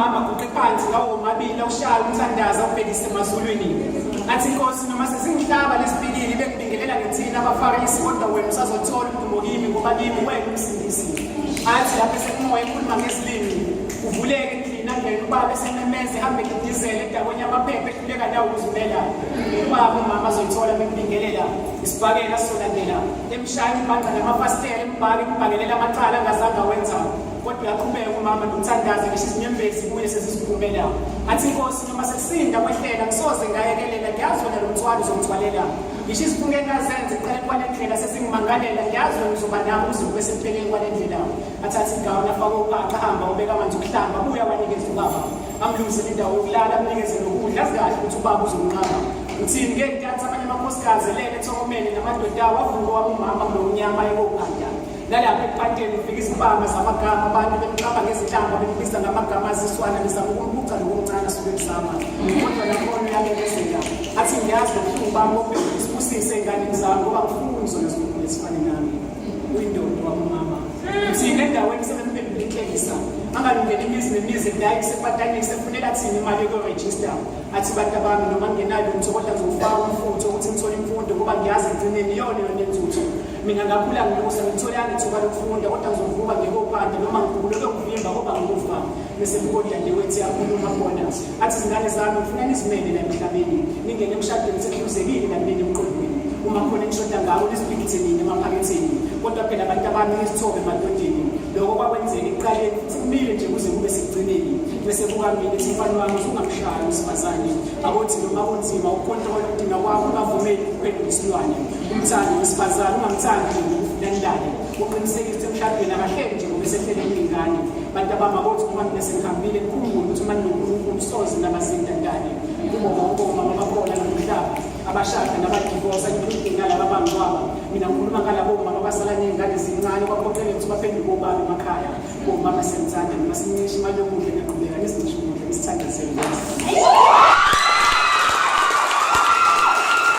umama guqe phansi ngawo womabili awushaya umthandazo awubhekise emazulwini. Athi inkosi noma sezingihlaba lesipikili bengibingelela ngithina abafarisi kodwa wena usazothola udumo kimi ngoba kimi wena umsindisi. Athi lapho esekumoya ekhuluma ngezilimi uvuleke endlini angene ubaba esememeze hambe edidizele edakweni yamaphepha ehluleka nawo ukuzimela. Ubaba umama azoyithola bembingelela isibhakela sizolandela emshaya ibhanqa namafasitela embhake embhakelela amacala angazange awenza. Kodwa uyaqhubeka umama nomthandazo ngisho izinyembezi kuye seziziphumela. Athi inkosi noma sekusinda kwehlela ngisoze ngayekelela ngiyazi wena lo mthwalo uzongithwalela. Ngisho izifungo engazenza ekuqaleni kwale ndlela sezingimangalela ngiyazi wena uzoba nami uze ube sekupheleni kwale ndlela. Athathe igawuni afake ugaqa ahamba ubeka amanzi okuhlamba abuye awanikeze ubaba. Amlungisele indawo yokulala amnikeze nokudla azi kahle ukuthi ubaba uzomnqaba. Uthini ke ntansi amanye amakhosikazi elele ethokomele namadoda awo avuka owami umama kulomnyama ekophanda. Nalapha ekuphanteni kufika izimpama zamagama abantu bemxaba ngezinhlamba bembiza ngamagama aziswana bezama ukumphuca lokumncane asuke kuzama kodwa nakhona uyabekezela athi ngiyazi lobuhlungu bami bokubheka isibusise ey'nganeni zami ngoba ngifuni zona zikhule zifane nami uyindoda wamama thina endaweni sebemphendula inhlekisa angalungeli imizi nemizi edayisa epatanisa efunela thina imali yokurejista athi bantu abami noma ngingenayo lutho kodwa ngizofaka umfutho ukuthi ngithole imfundo ngoba ngiyazi ekugcineni iyona yona inzutho Mina ngakhula ngilusa ngitholanga ithuba lokufunda kodwa ngizovuka ngikophanda noma ngigule kuyongivimba ngoba ngikufa bese kukodadewethu yakhuluma khona athi izingane zami ngifuna nizimele la emhlabeni ningene emshadweni sekuhluzekile nakumina emqondweni uma khona enishoda ngawo nizibhikithe nini emaphaketheni kodwa phela abantu abami nizithobe emadodeni lokho kwakwenzeka ekuqaleni futhi kumile nje kuze kube sekugcineni bese kuka mina ethi mfana wami usungamshaya wesifazane akothi noma kunzima ukukontrola ukudinga kwakho ungavumeli ukuphendula isilwane Umthandi wesifazane ungamthandi nendlale uqinisekise ukuthi emshadweni akahleli nje ngoba esehlele iy'ngane bantu abamakothi uma mina sengihambile nikhumbule ukuthi uma ninonkulunkulu soze nabasintantane kubo bonke omama bakhona nomhlaba abashada nabadivosa including nalaba bangcwaba mina ngikhuluma ngalabo mama abasala ney'ngane zincane kwaphoqeleka ukuthi baphenduke obaba emakhaya omama sengithanda noma sincishe imali yokudla niyaqhubeka nizincishe ukudla nisithandazele.